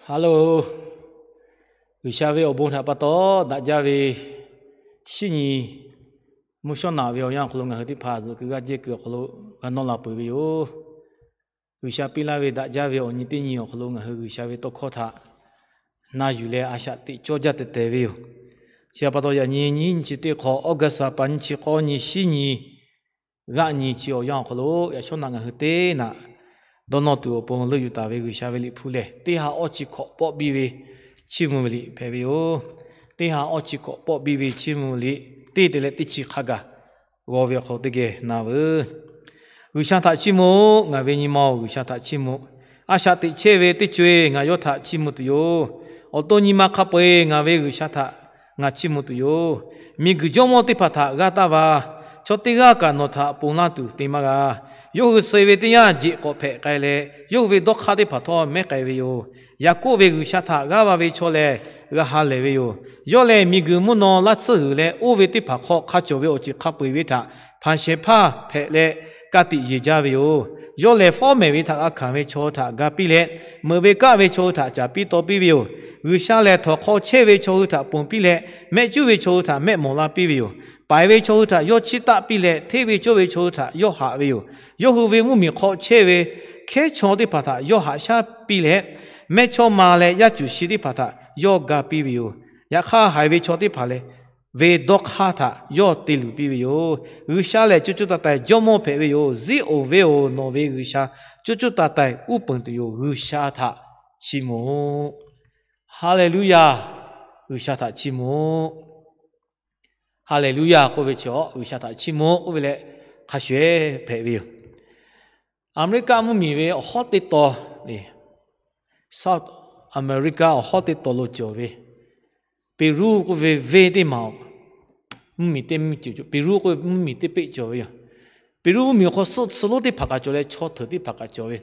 Hello, G'uiˬsha ve awˬ bon htaꞈ pa taw daꞈ jaˇ ve shinˉ nyi mvuhˇ shawˉ naꞈ ve awˬ yanˇ awˬ hk'aw lo ngaˬ hui teˇ hpaˍ zuhꞈ kuiˬ g'aˇ jehˇ kuiˬ awˬ hk'aw lo g'a nawˇ la peuˬ ve yoˬ. G'uiˬsha piˇ laˇ ve daꞈ jaˇ ve awˬ nyi teˇ nyi awˬ hk'aw lo ngaˬ hui G'uiˬsha ve tawˇ hkawˇ htaꞈ na yuˬ leh a shaꞈ teꞈ cawˇ jaˇ tehˬ tehˬ ve yoˬ. Chi htaꞈ pa taw yaꞈ nyi nyiˇ nyi chi teˇ hk'awꞈ August ha pa nyiˇ chi k'awˇ nyi shinˉ nyi g'aˆ nyi chi awˬ yanˇ awˬ hk'aw lo yaꞈ shawˉ naꞈ ngaˬ hui teˇ naꞈ dawˇ nawˇ tuˬ awˬ pon leuˆ yuˬ taˍ ve G'uiˬsha ve Liꞈ hpu lehˬ, teˇ ha awˇ chi hkawꞈ pawˆ biˇ ve Chiˇ mvuh ve liꞈ hpehꞈ ve yoˬ. Teˇ ha awˇ chi hkawꞈ pawˆ biˇ ve Chiˇ mvuh ve liꞈ teˇ te leh teˇ chi hk'a gaˬ g'aw ve awˬ hk'aw lo teˇ geh na veuˬ. G'uiˬsha htaꞈ chiˇ mvuh-oˆ. Ngaˬ ve nyi ma-oˬ, G'uiˬsha htaꞈ chiˇ mvuh. A shaꞈ teꞈ chehˇ ve teˇ co-e ngaˬ yawˇ htaꞈ chiˇ mvuh tuˬ yoˬ. Awˬ to nyi ma hk'a peu-eˬ ngaˬ ve G'uiˬsha htaꞈ ngaˬ chiˇ mvuh tuˬ yoˬ. Miˬguiˬ jawˇmawˇ teˇ hpaˍ htaꞈ g'aˇ taˇ va. Chaw teˇ g'aˇ kaꞈ nawˬ htaꞈ ponˬ laˇ tuˬ te maˇ g'a. Yawˇ hui suh ve teˇ yanˇ, jeꞈ k'awꞈ hpehꞈ k'ai leh, yawˇ hui ve dawˇ hk'aˇ teˇ hpaˍ htawˇ mehˉ k'ai ve yoˬ. Yaˍkoˆ ve G'uiˬsha htaꞈ g'aˇ va ve chaw lehˬ, g'a ha lehˬ ve yoˬ. Yawˇ lehˬ, miˬguiˬ mvuhˇ naw laˇ tsuhˇ g'uiˬ leh oˇ ve teˇ hpaˍ hk'aw hk'a cawˬ ve awˬ ceuˬ hk'a peu-eˬ ve htaꞈ hpanˍ shehˍ hpaˇ hpehꞈ leh, ka tiꞈ yeˬ jaˇ ve yoˬ. Yawˇ lehˬ, fawˉ mehˍ ve htaꞈ g'a hkanˍ ve chaw hui htaꞈ ga piˇ leh, meuꞈ ve kaˆ ve chaw hui htaꞈ caˍ piˇ taw piˇ ve yoˬ. G'uiˬsha lehˬ, htawnˍ hk'aw chehˇ ve chaw hui htaꞈ ponˬ piˇ leh, mehˆ cuˉ ve chaw hui htaꞈ mehˆ mawˬ la piˇ ve yoˬ. Paiˍ ve chaw hui htaꞈ yawˇ chiˇ taˆ piˇ leh, hteˇ ve cawˇ ve chaw hui htaꞈ yawˇ haꞈ ve yoˬ. Yawˇ hui ve mvuhˇmiˬ hk'aw chehˇ ve hkehˉ chaw teˇ hpaˍ htaꞈ yawˇ haꞈ shaˉ piˇ leh, mehˇ chawˇ ma leh yaˇ cuˬ shi teˇ hpaˍ htaꞈ yawˇ ga piˇ ve yoˬ. Yaꞈ hk'aˇ, haiˬ ve chaw teˇ hpaˍ lehˬ, ve dawˇ hk'aˇ htaꞈ yawˇ te luˬ piˇ ve yoˬ. G'uiˬsha lehˬ, co co taiˍ taiˍ Jawˇmawˇ hpehꞈ ve yoˬ. Ziˉ-oˬ venˇ-oˬ, nawˬ ve G'uiˬsha co co taiˍ taiˍ uˉ peunˍ tuˬ yoˬ. G'uiˬsha htaꞈ chiˇ mvuh-oˆ. Haˍleˍluˇyaˍ. G'uiˬsha htaꞈ chiˇ mvuh-oˆ. Haˍleˍluˇyaˍ k'oˆ ve chi, G'uiˬsha htaꞈ chiˇ mvuh k'oˆ ve leh hk'a shuˍ-eˬ hpehꞈ ve yoˬ. Aˍmeˍriˆkaˆ mvuhˇmiˬ ve awˬ hawˉ teˇ taw, South America awˬ hawˉ teˇ taw lo cawˬ ve Peˍruˆ k'oˆ ve venˇ teˇ maˬ, mvuhˇmiˬ teˇ mvuhˇmiˬ cawˬ, Peˍruˆ k'oˆ ve mvuhˇmiˬ teˇ peˆ cawˬ ve yoˬ. Peˍruˆ mvuhˇmiˬ awˬ hk'aw suhˆ tsuhˇ lonˉ teˇ hpaˍ kaꞈ cawˬ leh, chaw hteuꞈ teˇ hpaˍ kaꞈ cawˬ ve,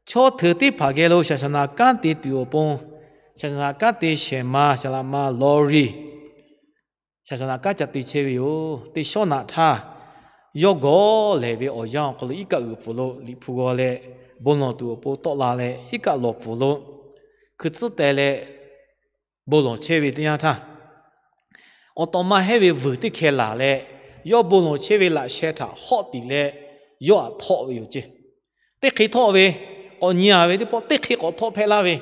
chaw hteuꞈ teˇ hpaˍ geh lo shaˍsaˍnaˍ kanˉ te tuˬ awˬ pon, shaˍsaˍnaˍ kanˉ te shehˍ ma Saˍlaꞈma Lawˇriˍ shaˍsaˍnaˍ kanˉ ca te chehˇ ve yoˬ. Teˇ shawˉ naꞈ htaˇ, yawˇ gawˬ lehˬ ve awˬ yanˇ awˬ hk'aw lo iˉ kaˆ g'uiˬ pfuhˍ lo Liꞈ hpu g'aw leh, bon lawˬ tuˬ awˬ pon tawˆ la leh, iˉ kaˆ lawˬ pfuhˍ lo hkui tcuhˉ teh leh bon lawˬ chehˇ ve teˇ yanˇ htaˇ, awˬ tawꞈ ma hehˉ ve vuiˬ teˇ hkeh laˬ leh, yawˇ bon lawˬ chehˇ ve laꞈ sheh htaꞈ hawˆ tiˍ leh, yawˇ htaꞈ htawˆ ve yoˬ ceˇ. Teˇ hk'e htawˆ ve, k'awꞈ nyi-a ve teˇ pawˆ teˇ hk'e k'awꞈ htawˆ hpehꞈ laˇ ve,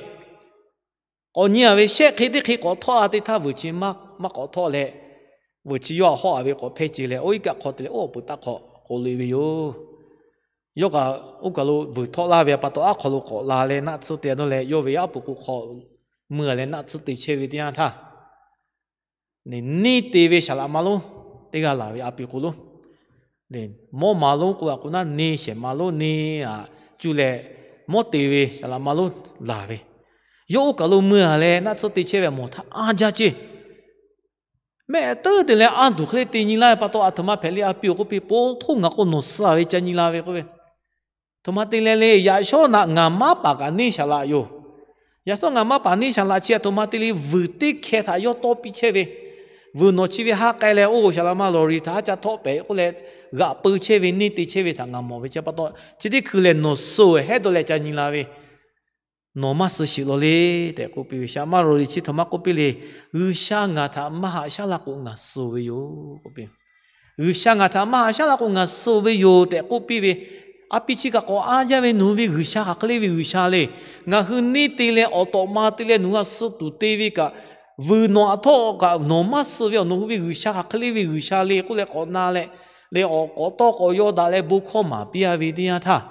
k'awꞈ nyi-a ve shehˆ hk'e teˇ hk'e k'awꞈ htawˆ-a teˇ htaˇ, vuiˬ chi maˇ k'awꞈ htawˆ leh, vuiˬ chi yawˇ htaꞈ hawˆ-a ve k'awꞈ hpehˇ ce leh, oˇ iˉ kaˆ hk'aw te leh oˇ awˬ peuˬ taˆ hk'aw k'oꞈ loꞈ-e ve yoˬ. Yawˇ kaꞈ oˇ kaˬ lo vuiˬ htawˆ laˇ ve pa taw, aˉ hk'aw lo k'awꞈ la leh naˆ tsuhˇ te-a dawˇ leh, yawˇ ve aˉ puˍ k'o hk'aw mui-a leh naˆ tsuhˇ te chehˇ ve teˇ yanˇ htaˇ, neˇ te ve Saˍlaꞈma lonˉ teˇ g'aˇ laˬ ve a pi k'o lonˉ, mawˇ ma lonˉ k'o a k'o naˉ, neˇ shehˍ ma lonˉ neˇ-a cuˇ leh, mawˇ te ve Saˍlaꞈma lonˉ laˬ ve, yawˇ oˇ kaˬ lo mui-a leh naˆ tsuhˇ te chehˇ ve mawˬ htaˇ anˇ jaˇ ceˇ. Mehˆ teuˉ te leh anˇ tuˬ hk'e le te nyi laˇ ve pa taw, aˬ htoꞈ ma hpehꞈ le a pi-oˬ k'oˆ piˇ, po htoˇ ngaˬ k'o nawˬ suh-a ve ca nyi la ve k'oˆ ve, aˬ htoꞈ ma te leh le, yaꞈ shawˉ naꞈ ngaˬ maˉ paˍ kaꞈ neˇ Saˍlaꞈ yoˬ. Yaꞈ shawˉ ngaˬ maˉ paˍ neˇ Saˍlaꞈ chi aˬ htoꞈ ma te le, vuiˬ teˇ hkeh htaꞈ yawˇ tawˇ piˇ chehˇ ve, vuiˬ nawˬ chi ve haˆ k'ai leh, oˇ Saˍlaꞈma Lawˇriˍ htaꞈ haˉ ca htawˆ pehˍ k'oˆ leh, g'aꞈ peu chehˇ ve, neˇ te chehˇ ve htaꞈ ngaˬ mawˬ ve chi pa taw, chi teˇ hkui lehˬ nawˬ suh-oˬ hehˉ dawˇ leh ca nyi la ve, nawˬ maˇ suh sheˍ law le tehꞈ k'oˆ piˇ ve. Saˍlaꞈma Lawˇriˍ chi htoꞈ ma k'oˆ piˇ le, G'uiˬsha ngaˬ htaꞈ maˇ haꞈ shaˉ laˇ k'o, ngaˬ suh ve yoˬ k'oˆ piˇ. G'uiˬsha ngaˬ htaꞈ maˇ haꞈ shaˉ laˇ k'o, ngaˬ suh ve yoˬ tehꞈ k'oˆ piˇ ve. A pi chi kaꞈ k'awꞈ anˇ jaˇ ve, nawˬ hui ve G'uiˬsha hk'aˬ hk'e le ve G'uiˬsha le. Ngaˬ hui neˇ te leh awˬ tawꞈ ma te leh nawˬ hui a suh tuˬ te ve kaꞈ, vuiˬ nawˬ aꞈ htawˆ kaꞈ nawˬ maˇ suh ve, nawˬ hui ve G'uiˬsha hk'aˬ hk'e le ve G'uiˬsha le k'oˆ leh k'awꞈ na leh, leh awˬ k'awꞈ tawˇ k'awꞈ yaw daꞈ leh bon hkawˇ maˍ piˇ-a ve teˇ yanˇ htaˇ,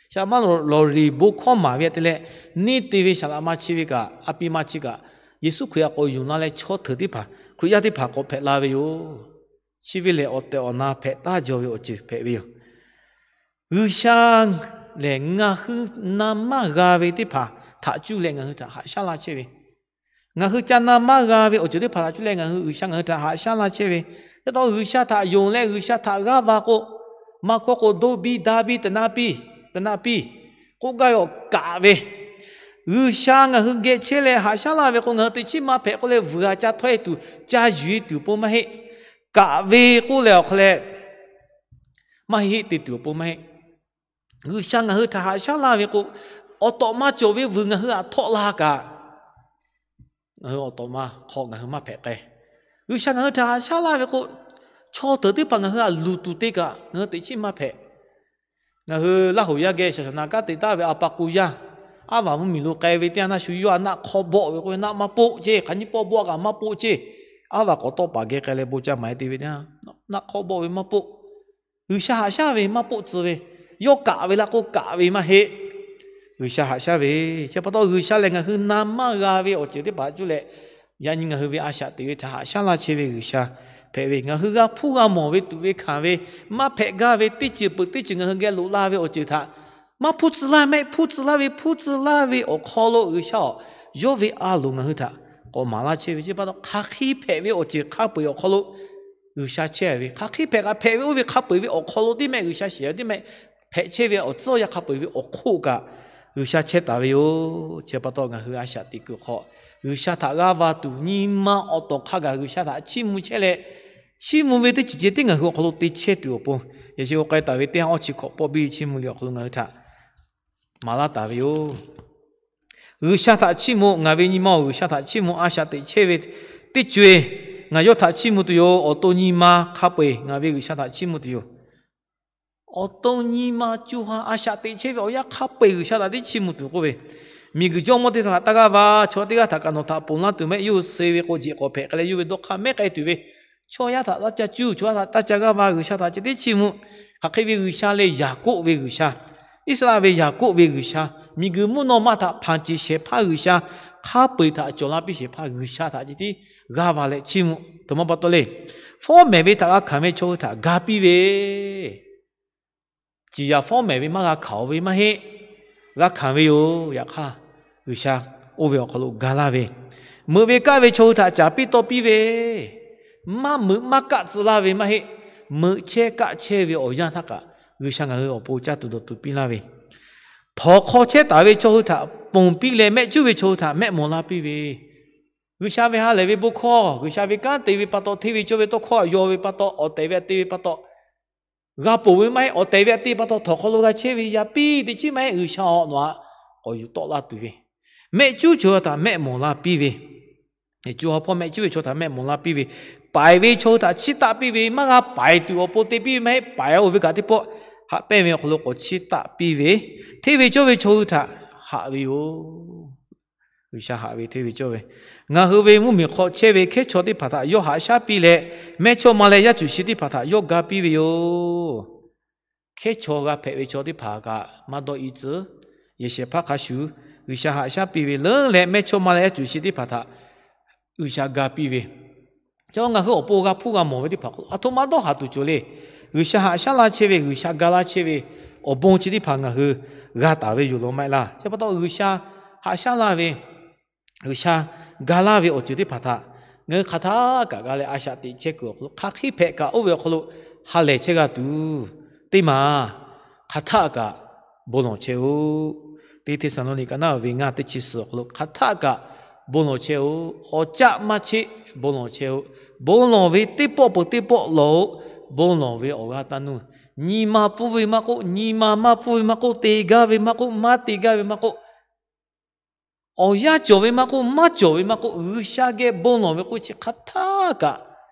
Saˍlaꞈma Lawˇriˍ bon hkawˇ maˍ ve te leh, neˇ te ve Saˍlaꞈma chi ve kaꞈ, a pi ma chi kaꞈ, Yeˍsuˆ Hkriꞈ htaꞈ k'awꞈ yonˍ la leh, chaw hteuꞈ teˇ hpaˍ, Hkriꞈ yaˇ teˇ hpaˍ k'awꞈ hpehꞈ la ve yoˬ. Chi ve lehˬ, awˬ tehˬ awˬ na hpehꞈ taˉ jaw ve awˬ ceuˬ hpehꞈ ve yoˬ. G'uiˬsha lehˬ, ngaˬ hui na maˇ g'a ve teˇ hpaˍ htaꞈ cuˇ leh ngaˬ hui htaꞈ haꞈ shaˉ laˇ chehˇ ve, ngaˬ hui ca na maˇ g'a ve awˬ ceuˬ teˇ hpaˍ htaꞈ cuˇ leh ngaˬ hui G'uiˬsha ngaˬ hui htaꞈ haꞈ shaˉ laˇ chehˇ ve, ca taw G'uiˬsha htaꞈ yonˍ leh G'uiˬsha htaꞈ g'aˇ va k'o, maˇ hkawˇ k'o, doˇ biˇ daˇ biˇ teˇ naˆ piˇ, teˇ naˆ piˇ k'oˆ gaˇ ve awˬ kaꞈ ve, G'uiˬsha ngaˬ hui geh chehˇ leh haꞈ shaˉ laˇ ve k'o, ngaˬ hui teꞈ chiˉ maˇ hpehꞈ k'oˆ leh, vuiˬ a ca htawˇ-e tuˬ, ca yuˬ-e tuˬ awˬ pon maˇ heˆ. Kaꞈ ve k'oˆ leh awˬ hk'aw leh, maˇ heˆ te tuˬ awˬ pon maˇ heˆ. G'uiˬsha ngaˬ hui htaꞈ haꞈ shaˉ laˇ ve k'o, awˬ tawꞈ ma cawˬ ve vuiˬ ngaˬ hui htaꞈ htawˆ la kaꞈ, ngaˬ hui awˬ tawꞈ ma hk'aw ngaˬ hui maˇ hpehꞈ k'ai. G'uiˬsha ngaˬ hui htaꞈ haꞈ shaˉ laˇ ve k'o, chaw teuˬ teˇ hpaˍ ngaˬ hui htaꞈ luˬ tuˬ te kaꞈ ngaˬ hui teꞈ chiˉ maˇ hpehꞈ. Ngaˬ hui Laˇ hoˍ yaˇ geh shaˍ shaˍ naˍ kanˉ te taˍ ve a pa k'u yaˇ, aˉ vaˬ mvuhˇmiˬ lo k'ai ve teˇ yanˇ naˆ shu yawˇ htaꞈ naˆ hk'awˇ bawˆ ve k'o, naˆ maˇ poˆ ceˇ. Hk'aˬ nyiˇ pawˆ bawˆ kaꞈ maˇ poˆ ceˇ. Aˉ vaˬ k'awꞈ tawˆ paˍ geh k'ai leh bon ca maˍ e te ve teˇ yanˇ naˆ hk'awˇ bawˆ ve maˇ poˆ. G'uiˬsha haꞈ shaˉ ve maˇ poˆ tcuh ve, yawˇ kaꞈ ve la k'o kaꞈ ve maˇ heˆ. G'uiˬsha haꞈ shaˉ ve, chi pa taw G'uiˬsha lehˬ ngaˬ hui na maˇ g'a ve awˬ ceuˬ teˇ hpaˍ cuˇ leh, yaꞈ nyi ngaˬ hui ve a shaꞈ teꞈ ve htaꞈ haꞈ shaˉ laˇ chehˇ ve G'uiˬsha hpehꞈ ve, ngaˬ hui g'a hpuˇ g'a mawˬ ve tuꞈ ve hkanˍ ve, maˇ hpehꞈ gaˇ ve teˇ ceuˬ peuˬ teˇ ceuˬ ngaˬ hui geh loꞈ la ve awˬ ceuˬ htaꞈ maˇ hpuˇ tcuh laˇ mehˆ, hpuˇ tcuh laˇ ve, hpuˇ tcuh laˇ ve awˬ hk'aw lo G'uiˬsha awˬ yawˇ ve a loˍ ngaˬ hui htaꞈ k'awꞈ maˍ laˇ chehˇ ve. Chi pa taw hk'aˬ hk'e hpehꞈ ve awˬ ceuˬ hk'a peu-eˬ awˬ hk'aw lo G'uiˬsha chehˇ ve, hk'aˬ hk'e hpehꞈ kaꞈ hpehꞈ ve oˇ ve hk'a peu-eˬ ve awˬ hk'aw lo teˇ mehˆ G'uiˬsha shiˍ ve teˇ mehˆ hpehꞈ chehˇ ve awˬ tcuhˉ awˬ yanˇ hk'a peu-eˬ ve awˬ hk'oˆ kaꞈ G'uiˬsha chehˇ taˍ ve yoˬ. Chi pa taw ngaˬ hui a shaꞈ teꞈ kuiˬ hk'aw G'uiˬsha htaꞈ g'a va tuˬ nyi ma awˬ tawˍ hk'a gaˬ G'uiˬsha htaꞈ chiˇ mvuh chehˇ leh, chiˇ mvuh ve teˇ ceuˬ ceh tiˉ ngaˬ hui awˬ hk'aw lo te chehˇ tuˬ awˬ pon, yaꞈ sheh k'ai taˍ ve teˇ yanˇ awˇ chi hkawꞈ pawˆ biˇ chiˇ mvuh liꞈ awˬ hk'aw lo ngaˬ hui htaꞈ maˍ laˇ taˍ ve yoˬ. G'uiˬsha htaꞈ chiˇ mvuh, ngaˬ ve nyi ma-oˬ, G'uiˬsha htaꞈ chiˇ mvuh, a shaꞈ teꞈ chehˇ ve teˇ co-e ngaˬ yawˇ htaꞈ chiˇ mvuh tuˬ yoˬ. Awˬ to nyi ma hk'a peu-eˬ ngaˬ ve G'uiˬsha htaꞈ chiˇ mvuh tuˬ yoˬ. Awˬ to nyi ma co ha a shaꞈ teꞈ chehˇ ve awˬ yanˇ hk'a peu-eˬ G'uiˬsha htaꞈ teˇ chiˇ mvuh tuˬ k'oˆ ve, miˬguiˬ jawˇmawˇ teˇ hpaˍ htaꞈ taˇ g'aˇ va, chaw teˇ g'aˇ htaꞈ kaꞈ nawˬ htaꞈ ponˬ laˇ tuˬ mehˆ, yawˇ hui suh ve k'o jeꞈ k'awꞈ hpehꞈ k'ai leh yawˇ ve dawˇ hk'aˇ mehˉ k'ai tuˬ ve, chaw yaˇ htaꞈ taˇ ca cuˇ, chaw yaˇ htaꞈ taˇ ca g'aˇ va, G'uiˬsha htaꞈ ceh tiˉ chiˇ mvuh. Hk'aˬ hk'e ve G'uiˬsha lehˬ Yaˍkoˆ ve G'uiˬsha, Iˉsaˍreˍlaˆ ve Yaˍkoˆ ve G'uiˬsha, miˬguiˬ mvuhˇ naw ma htaꞈ hpanˍ ceˬ shehˍ hpaˇ G'uiˬsha, hk'a peu-eˬ htaꞈ cawˬ la piˇ shehˍ hpaˇ G'uiˬsha htaꞈ ceh tiˉ g'aˇ va leh chiˇ mvuh. Htoꞈ ma pa taw le, fawˉ mehˍ ve htaꞈ g'a hkanˍ ve chaw hui htaꞈ ga piˇ ve, ciˍ yaˍ fawˉ mehˍ ve maˇ g'a hkanˍ-oˬ ve maˇ heˆ. G'a hkanˍ ve yoˬ. Yaꞈ hk'aˇ, G'uiˬsha oˇ ve awˬ hk'aw lo ga laˇ ve, meuꞈ ve kaˆ ve chaw hui htaꞈ caˍ piˇ tawˆ piˇ ve, maˇ meuꞈ maˇ kaˆ tcuh laˇ ve maˇ heˆ. Meuꞈ chehˇ kaˆ chehˇ ve awˬ yanˇ htaˇ kaꞈ, G'uiˬsha ngaˬ hui awˬ pon caˇ tuˬ dawˬ tuˬ piˇ laˇ ve, htawnˍ hk'aw chehˇ taˍ ve chaw hui htaꞈ ponˬ piˇ leh mehˆ cuˉ ve chaw hui htaꞈ mehˆ mawˬ la piˇ ve, G'uiˬsha ve ha lehˬ ve bon hkawˇ, G'uiˬsha ve kanˉ te ve pa taw, hteˇ ve cawˇ ve tawˇ hkawˇ htaꞈ yaw ve pa taw, awˬ tehˬ ve htaꞈ te ve pa taw, g'a ponˬ ve maˇ heˆ. Awˬ tehˬ ve htaꞈ te pa taw htawnˍ hk'aw lo g'a chehˇ ve yaꞈ piˇ teꞈ chiˉ maˇ heˆ. G'uiˬsha-oˬ, nawˬ htaꞈ k'awꞈ yuˬ tawˆ laˇ tuˬ ve, mehˆ cuˉ chaw htaꞈ mehˆ mawˬ la piˇ ve, co ha hpawˇ mehˆ cuˉ ve chaw htaꞈ mehˆ mawˬ la piˇ ve, paiˍ ve chaw hui htaꞈ chiˇ taˆ piˇ ve, maˇ g'a paiˍ tuˬ awˬ pon te piˇ ve maˇ heˆ. Paiˍ oˇ ve kaꞈ teˇ pawˆ haꞈ pehnˇ ve awˬ hk'aw lo k'awꞈ chiˇ taˆ piˇ ve, hteˇ ve cawˇ ve chaw hui htaꞈ haꞈ ve yoˬ. G'uiˬsha haꞈ ve hteˇ ve cawˇ ve, ngaˬ hui ve mvuhˇmiˬ hk'aw chehˇ ve hkehˉ chaw teˇ hpaˍ htaꞈ yawˇ haꞈ shaˉ piˇ leh, mehˇ chawˇ ma leh yaˇ cuˬ shi teˇ hpaˍ htaꞈ yawˇ ga piˇ ve yoˬ. Hkehˉ chaw g'a hpehꞈ ve chaw teˇ hpaˍ kaꞈ maˇ dawˇ i tcuh, yehˬ shehˍ hpaˇ hk'a shuˍ G'uiˬsha haꞈ shaˉ piˇ ve leuˉ leh, mehˇ chawˇ ma leh yaˇ cuˬ shi teˇ hpaˍ htaꞈ G'uiˬsha ga piˇ ve, chaw ngaˬ hui awˬ pon g'a hpuˇ g'a mawˬ ve teˇ hpaˍ hk'aw lo aˬ htoꞈ ma dawˇ haˍ tuˬ cawˬ le. G'uiˬsha haꞈ shaˉ laˇ chehˇ ve, G'uiˬsha ga laˇ chehˇ ve awˬ bon chi teˇ hpaˍ ngaˬ hui g'a taˍ ve yoˬ law maˇ heˆ laˇ. Chi pa taw G'uiˬsha haꞈ shaˉ laˇ ve, G'uiˬsha ga laˇ ve awˬ ceuˬ teˇ hpaˍ htaꞈ ngaˬ hui hk'aˬ htaˆ kaꞈ g'a leh a shaꞈ teꞈ chehˇ kuiˬ awˬ hk'aw lo, hk'aˬ hk'e hpehꞈ kaꞈ oˇ ve awˬ hk'aw lo ha lehˬ chehˇ g'a tuˬ, teˇ maˬ hk'aˬ htaˆ kaꞈ bon lawˬ chehˇ-oˆ. Teˇ Hteˇsaˍlawˇniˆ ka naˉ ve ngaˇ teˇ chi suhˍ awˬ hk'aw lo hk'aˬ htaˆ kaꞈ bon lawˬ chehˇ-oˆ. Awˬ caˆ maˇ cheˆ, bon lawˬ chehˇ-oˆ. Bon lawˬ ve teˇ pawˆ peuˬ teˇ pawˆ lawˬ-oˆ. Bon lawˬ ve awˬ g'aˇ taˇ nuˇ, nyi ma pfuhˇ ve maˇ k'oˆ, nyi ma maˇ pfuhˇ ve maˇ k'oˆ, te gaˇ ve maˇ k'oˆ, maˇ te gaˇ ve maˇ k'oˆ, awˬ yanˇ cawˬ ve maˇ k'oˆ, maˇ cawˬ ve maˇ k'oˆ, G'uiˬsha geh bon lawˬ ve k'oˆ ve chi hk'aˬ htaˆ kaꞈ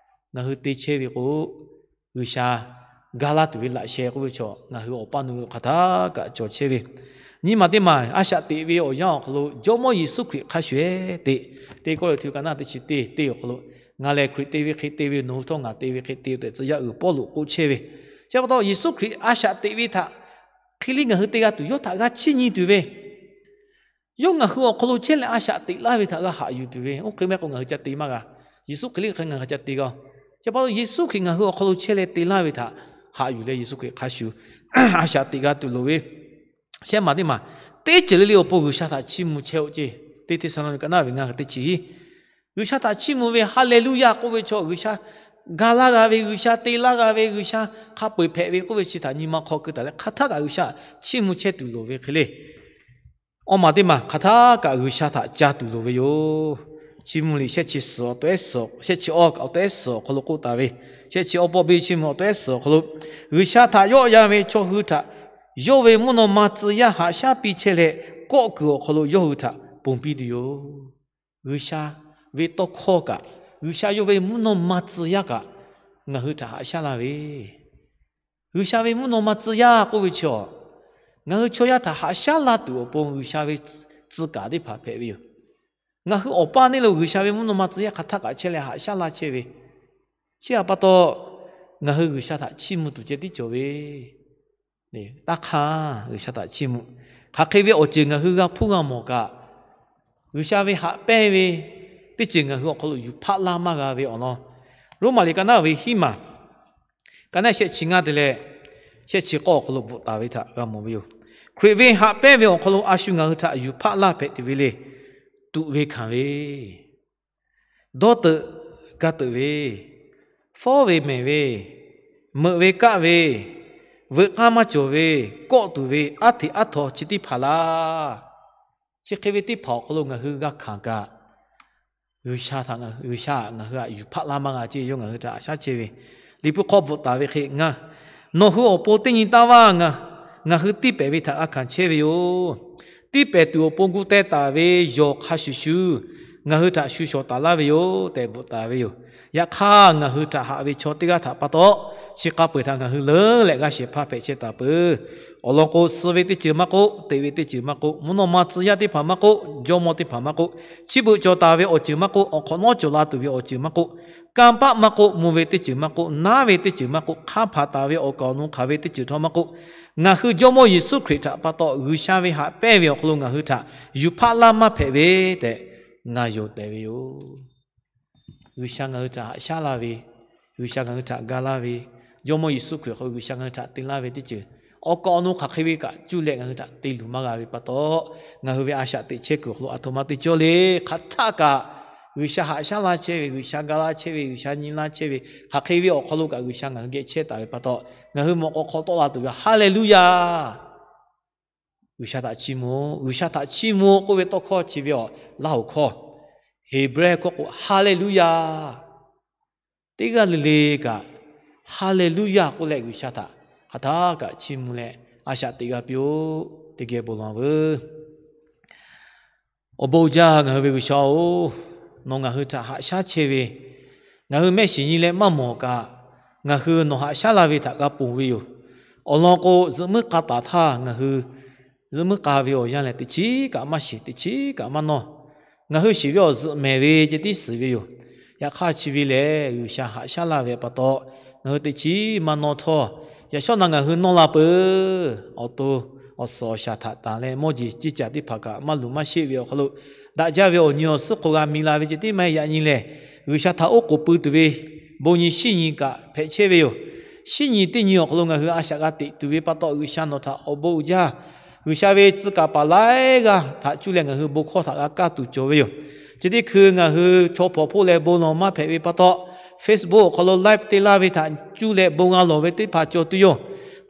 ngaˬ hui te chehˇ ve k'o, G'uiˬsha ga laˇ tuˬ ve laꞈ sheh k'oˆ ve chaw ngaˬ hui awˬ paˇ nu hk'aˬ htaˆ kaꞈ cawˬ chehˇ ve. Nyi ma teˇ maˬ a shaꞈ teꞈ ve awˬ yanˇ awˬ hk'aw lo Jawˇmawˇ Yeˍsuˆ Hkriꞈ hk'a shuˍ-eˬ teꞈ, teˇ kawˇ le htu ka naˉ teˇ chi teˇ teˇ awˬ hk'aw lo, ngaˬ lehˬ Hkriꞈ te ve hk'e te ve, nawˬ hui htawˇ ngaˬ te ve hk'e te tehꞈ tcuh yaˇ uiˍ Pawˇluꞈ k'oˆ chehˇ ve. Chi pa taw Yeˍsuˆ Hkriꞈ a shaꞈ teꞈ ve htaꞈ hk'e le ngaˬ hui te g'a tuˬ, yawˇ htaꞈ g'a chiˇ nyi tuˬ ve, yawˇ ngaˬ hui awˬ hk'aw lo chehˇ leh a shaꞈ teꞈ laˇ ve htaꞈ g'a haꞈ yuˬ tuˬ ve. Oˇ hk'e maˇ k'o ngaˬ hui ca te maˇ g'a. Yeˍsuˆ Hkriꞈ le hk'e ngaˬ hui ca te g'a-oˬ. Chi pa taw Yeˍsuˆ Hkriꞈ ngaˬ hui awˬ hk'aw lo chehˇ leh te laˇ ve htaꞈ haꞈ yuˬ leh Yeˍsuˆ Hkriꞈ hk'a shuˍ a shaꞈ teꞈ g'a tuˬ loˍ ve. Shehˆ maˬ teˇ maˬ, teˇ ceuˬ le le awˬ pon G'uiˬsha htaꞈ chiˇ mvuh chehˇ-oˆ ceˇ. Teˇ Hteˇsaˍlawˇniˆ ka naˉ ve ngaˇ teˇ chi hiˉ G'uiˬsha htaꞈ chiˇ mvuh ve ha lehˬ luˇ yaˇ k'oˆ ve chaw, G'uiˬsha ga laˇ g'a ve, G'uiˬsha te laˇ g'a ve, G'uiˬsha hk'a peu-eˬ hpehꞈ ve k'oˆ ve chi htaꞈ nyi ma hk'aw keu taˍ leh hk'aˬ htaˆ kaꞈ G'uiˬsha chiˇ mvuh chehˇ tuˬ loˍ ve hk'e le. Awˇ maˬ teˇ maˬ hk'aˬ htaˆ kaꞈ G'uiˬsha htaꞈ ca tuˬ loˍ ve yoˬ. Chiˇ mvuh liꞈ shehˆ chi suhˍ awˬ to ehˉ suhˍ, shehˆ chi awˇ kaꞈ awˬ to ehˉ suhˍ awˬ hk'aw lo k'oˆ taˍ ve, shehˆ chi awˇ pawˆ biˇ chiˇ mvuh awˬ to ehˉ suhˍ awˬ hk'aw lo, G'uiˬsha htaꞈ yawˆ yan ve chaw hui htaꞈ yawˇ ve mvuhˇ naw ma tcuh yaˇ haꞈ shaˉ piˇ chehˇ leh, kawˆ kuiˬ awˬ hk'aw lo yawˇ hui htaꞈ ponˬ piˇ tuˬ yoˬ. G'uiˬsha ve tawˇ hkawˇ kaꞈ, G'uiˬsha yawˇ ve mvuhˇ naw ma tcuh yaˇ kaꞈ ngaˬ hui htaꞈ haꞈ shaˉ laˇ ve, G'uiˬsha ve mvuhˇ naw ma tcuh yaˇ k'oˆ ve chi a, ngaˬ hui chaw yaˇ htaꞈ haꞈ shaˉ laˇ tuˬ awˬ pon G'uiˬsha ve tcuh kaˍ teˇ hpaˍ hpehꞈ ve yoˬ. Ngaˬ hui awˬ paˇ neˇ lo G'uiˬsha ve mvuhˇ naw ma tcuh yaˇ hk'aˬ htaˆ kaꞈ chehˇ leh haꞈ shaˉ laˇ chehˇ ve, chi htaꞈ pa taw ngaˬ hui G'uiˬsha htaꞈ chiˇ mvuh tuˬ ceh tiˉ cawˬ ve, taˇ hk'aˇ G'uiˬsha htaꞈ chiˇ mvuh. Hk'aˬ hk'e ve awˬ ceuˬ ngaˬ hui g'a hpuˇ g'a mawˬ kaꞈ, G'uiˬsha ve haꞈ pehnˇ ve teˇ ceuˬ ngaˬ hui awˬ hk'aw lo yuˬ hpaˆ laˇ maˇ g'a ve awˬ lawn, Roˉmaꞈ liꞈ ka naˉ ve hiˉ maˬ, ka naˉ shehˆ chi ngaˇ te leh shehˆ chi k'awˇ awˬ hk'aw lo bvuhꞈ taˍ ve htaꞈ g'a mawˬ ve yoˬ. Hkriꞈ ve haꞈ pehnˇ ve awˬ hk'aw lo a shu ngaˬ hui htaꞈ yuˬ hpaˆ laˇ hpehꞈ tuˬ ve le, tuꞈ ve hkanˍ ve, dawˇ teuꞈ gaˇ teuꞈ ve, fawˉ ve mehˍ ve, meuꞈ ve kaˆ ve, veuꞈ k'aˇ maˇ cawˬ ve, kawˆ tuˬ ve, aˉ hteꞈ aˉ htaw chi teˇ hpaˍ laˇ. Chi hk'e ve teˇ hpaˍ awˬ hk'aw lo ngaˬ hui g'a hkanˍ kaꞈ, G'uiˬsha htaꞈ, G'uiˬsha ngaˬ hui htaꞈ yuˬ hpaˆ laˇ maˇ g'a ceˇ, yawˇ ngaˬ hui htaꞈ haꞈ shaˉ chehˇ ve, Liꞈ hpu hk'aw bvuhꞈ taˍ ve hk'e, Nawˬ hui awˬ pon teˇ nyi taˇ vaˇ, ngaˬ hui tiˇ pehˍ ve htaꞈ g'a hkanˍ chehˇ ve yoˬ. Tiˇ pehˍ tuˬ awˬ pon gu teh taˍ ve yawˬ hk'a shuˍ shuˍ ngaˬ hui htaꞈ shu shawˍ taˍ laˇ ve yoˬ tehꞈ bvuhꞈ taˍ ve yoˬ. Yaꞈ hk'aˇ, ngaˬ hui htaꞈ haꞈ ve chaw teˇ g'aˇ htaꞈ pa taw, chi hk'a peu-eˬ htaꞈ ngaˬ hui leuˉ leh g'aˇ shehˍ hpaˇ hpehꞈ chehˇ taˍ peuˬ. Awˬ lawn k'o, suh ve teˇ ceuˬ maˇ k'oˆ, teꞈ ve teˇ ceuˬ maˇ k'oˆ, mvuhˇ naw ma tcuh yaˇ teˇ hpaˍ maˇ k'oˆ, jawˇmawˇ teˇ hpaˍ maˇ k'oˆ, chi beuꞈ cawˬ taˍ ve awˬ ceuˬ maˇ k'oˆ, awˬ hk'awꞈ nawˉ cawˬ la tuˬ ve awˬ ceuˬ maˇ k'oˆ, kanˇ paˆ maˇ k'oˆ, mvuh ve teˇ ceuˬ maˇ k'oˆ, naˉ ve teˇ ceuˬ maˇ k'oˆ, hk'aˇ hpaˍ taˍ ve awˬ kaˍ awˬ nu hk'aˬ ve teˇ ceuˬ htawˇ maˇ k'oˆ, ngaˬ hui Jawˇmawˇ Yeˍsuˆ Hkriꞈ htaꞈ pa taw G'uiˬsha ve haꞈ pehnˇ ve awˬ hk'aw lo ngaˬ hui htaꞈ yuˬ hpaˆ laˇ maˇ hpehꞈ ve tehꞈ ngaˬ yonˍ tehꞈ ve yoˬ. G'uiˬsha ngaˬ hui htaꞈ haꞈ shaˉ laˇ ve, G'uiˬsha ngaˬ hui htaꞈ ga laˇ ve, Jawˇmawˇ Yeˍsuˆ Hkriꞈ hk'aw G'uiˬsha ngaˬ hui htaꞈ te laˇ ve teˇ ceuˬ, awˬ kaˍ awˬ nu hk'aˬ hk'e ve kaꞈ cuˇ leh ngaˬ hui htaꞈ te luˬ maˇ g'a ve pa taw, ngaˬ hui ve a shaꞈ teꞈ chehˇ kuiˬ awˬ hk'aw lo aˬ htoꞈ ma te cawˇ le. Hk'aˬ htaˆ kaꞈ G'uiˬsha haꞈ shaˉ laˇ chehˇ ve, G'uiˬsha ga laˇ chehˇ ve, G'uiˬsha nyi laˇ chehˇ ve, hk'aˬ hk'e ve awˬ hk'aw lo kaꞈ G'uiˬsha ngaˬ hui geh chehˇ taˍ ve pa taw, ngaˬ hui mawꞈ k'aw hk'aw tawˆ la tuˬ ve, Haˍleˍluˇyaˇ! G'uiˬsha htaꞈ chiˇ mvuh-oˬ. G'uiˬsha htaꞈ chiˇ mvuh k'oˆ ve tawˇ hkawˇ chi ve awˬ laˇ hoꞈ hkawˇ, Heˍbrehˇ hkawˇ k'o, Haˍleˍluˇyaˇ! Teˇ g'aˇ le le kaꞈ, Haˍleˍluˇyaˇ k'oˆ leh G'uiˬsha htaꞈ hk'aˬ htaˆ kaꞈ chiˇ mvuh leh a shaꞈ teꞈ g'a piˇ-oˆ. Teˇ geh bon lawˬ veuˬ. Awˬ bon uiˍ jaˇ, ngaˬ hui ve G'uiˬsha-oˬ, nawˬ ngaˬ hui htaꞈ haꞈ shaˉ chehˇ ve, ngaˬ hui mehˆ shiˍ nyi leh maˇ mawˬ kaꞈ, ngaˬ hui nawˬ haꞈ shaˉ laˇ ve htaꞈ g'a ponˬ ve yoˬ. Awˬ lawn k'o, zuhꞈ muiˉ k'a taˍ htaˇ ngaˬ hui zuhꞈ muiˉ k'a ve awˬ yanˇ lehˬ, teˇ chiˉ kaꞈ maˇ shiˍ, teˇ chiˉ kaꞈ maˇ nawˇ. Ngaˬ hui shiˍ ve awˬ zuhꞈ mehˍ ve ceh tiˉ suhˍ ve yoˬ. Yaꞈ hk'aˇ chi ve lehˬ, G'uiˬsha haꞈ shaˉ laˇ ve pa taw, ngaˬ hui teˇ chiˉ maˇ nawˇ htawˇ, yaꞈ shawˉ na ngaˬ hui nawˇ la peuˬ. Awˬ to awˬ suhˍ awˬ shaˍ htaꞈ tanˬ leh mawˇ jeˬ ciˇ caˬ teˇ hpaˍ kaꞈ maˇ luˬ maˇ sheˆ ve awˬ hk'aw lo, daꞈ jaˇ ve awˬ nyi awˬ suhˉ hk'aw g'a mi la ve ceh tiˉ maˇ heˆ. Yaꞈ nyi lehˬ, G'uiˬsha htaꞈ oˉ k'oˍ pui tuˬ ve bon nyi shinˉ nyi kaꞈ hpehꞈ chehˇ ve yoˬ. Shinˉ nyi teˇ nyi awˬ hk'aw lo ngaˬ hui a shaꞈ g'a teꞈ tuˬ ve pa taw, G'uiˬsha nawˬ htaꞈ awˬ bon uiˍ jaˇ. G'uiˬsha ve tcuh kaˍ paˍ laiˉ g'aˇ htaꞈ cuˇ leh ngaˬ hui bon hkawˇ htaꞈ g'a kaˇ tuˬ cawˬ ve yoˬ. Chi teˇ hkui ngaˬ hui chaw hpawnˬ hpoˆ leh bon lawˬ maˇ hpehꞈ ve pa taw, Facebook awˬ hk'aw lo live te laˇ ve htaꞈ cuˇ leh bon g'a lawˬ ve teˇ hpaˍ cawˬ tuˬ yoˬ.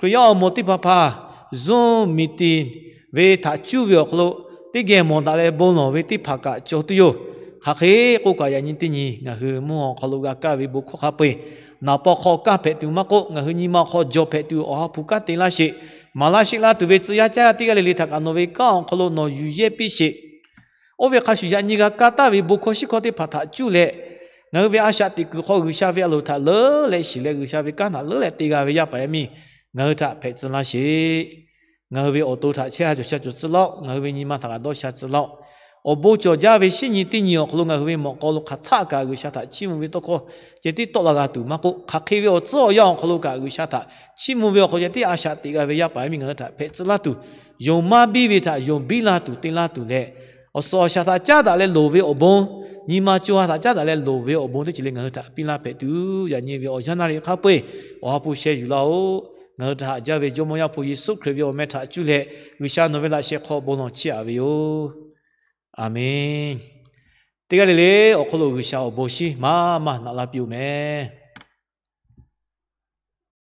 Hkriꞈ yaˇ awˬ moˍ teˇ hpaˍ hpaˍ Zoom meeting ve htaꞈ cuˇ ve awˬ hk'aw lo teˇ geh mawˬ daꞈ leh bon lawˬ ve teˇ hpaˍ kaꞈ cawˬ tuˬ yoˬ. Hk'aˬ hk'e k'oˆ kaꞈ, yaꞈ nyi teˇ nyi ngaˬ hui mvuhˇ awˬ hk'aw lo g'a kaˇ ve bon hkawˇ hk'a peu-eˬ, naˍ paw hk'aw kanˇ hpehꞈ tuˬ maˇ k'oˆ, ngaˬ hui nyi ma hk'aw jawˬ hpehꞈ tuˬ Awˬ ha hpu kanˉ te laˇ sheˍ. Maˍ laˇ sheˆ laˇ tuˬ ve tcuh yaˇ caˇ teˇ g'aˇ le le htaꞈ kaꞈ nawˬ ve kanˉ awˬ hk'aw lo nawˬ yuˬ yehˇ piˇ sheˍ. Oˇ ve hk'a shuˍ, yaꞈ nyi g'a kaˇ taˍ ve bon hkawˇ shinˉ hkawˇ teˇ hpaˍ htaꞈ cuˇ leh, ngaˬ hui ve a shaꞈ teꞈ kuiˬ hk'aw G'uiˬsha ve a loˍ htaꞈ leuˉ leh shiˍ leh, G'uiˬsha ve kanˉ htaꞈ leuˉ leh te g'a ve yaˇ paˍ yaˇ miˇ ngaˬ hui htaꞈ hpehꞈ tcuh laˇ sheˍ. Ngaˬ hui ve awˬ to htaꞈ chehˇ sha cawˬ sha cawˬ tcuh laˇ-oˆ. Ngaˬ hui ve nyi ma htaꞈ kaꞈ dawˇ sha tcuh laˇ-oˆ. Awˬ bon cawˬ jaˇ ve shinˉ nyi teˇ nyi awˬ hk'aw lo ngaˬ hui ve mawꞈ k'aw lo hk'aˬ htaˆ kaꞈ G'uiˬsha htaꞈ chiˇ mvuh ve tawˇ hkawˇ ceh tiˉ tawˆ la g'a tuˬ maˇ k'oˆ, hk'aˬ hk'e ve awˬ tcuhˉ awˬ yanˇ awˬ hk'aw lo kaꞈ G'uiˬsha htaꞈ chiˇ mvuh ve awˬ hk'aw ceh tiˉ a shaꞈ teꞈ g'a ve yaˇ paˍ yaˇ miˇ ngaˬ hui htaꞈ hpehꞈ tcuh laˇ tuˬ, yonˍ maˇ biˇ ve htaꞈ yonˍ biˇ la tuˬ te laˇ tuˬ leh, awˬ suhˍ awˬ shaˍ htaꞈ caˉ daꞈ leh loˍ ve awˬ bon, nyi ma co ha htaꞈ caˉ daꞈ leh loˍ ve awˬ bon teˇ ceuˬ le ngaˬ hui htaꞈ piˇ laˇ hpehꞈ tuˬ, yaꞈ nyi ve awˬ yanˇ naˆ riˆ hk'a peu-eˬ Awˬ ha hpu sheh yuˬ laˇ-oˆ. Ngaˬ hui htaꞈ haꞈ jaˇ ve Jawˇmawˇ Yaˇ hpu Yeˍsuˆ Hkriꞈ ve awˬ meh htaꞈ cuˇ leh G'uiˬsha nawˬ ve laꞈ sheh hk'aw bon lawˬ chiˇ aꞈ ve yoˬ. Aˬmenˍ. Teˇ g'aˇ le le awˬ hk'aw lo G'uiˬsha awˬ bon shinˉ maˇ maˇ naꞈ laˇ piˇ-oˬ meh.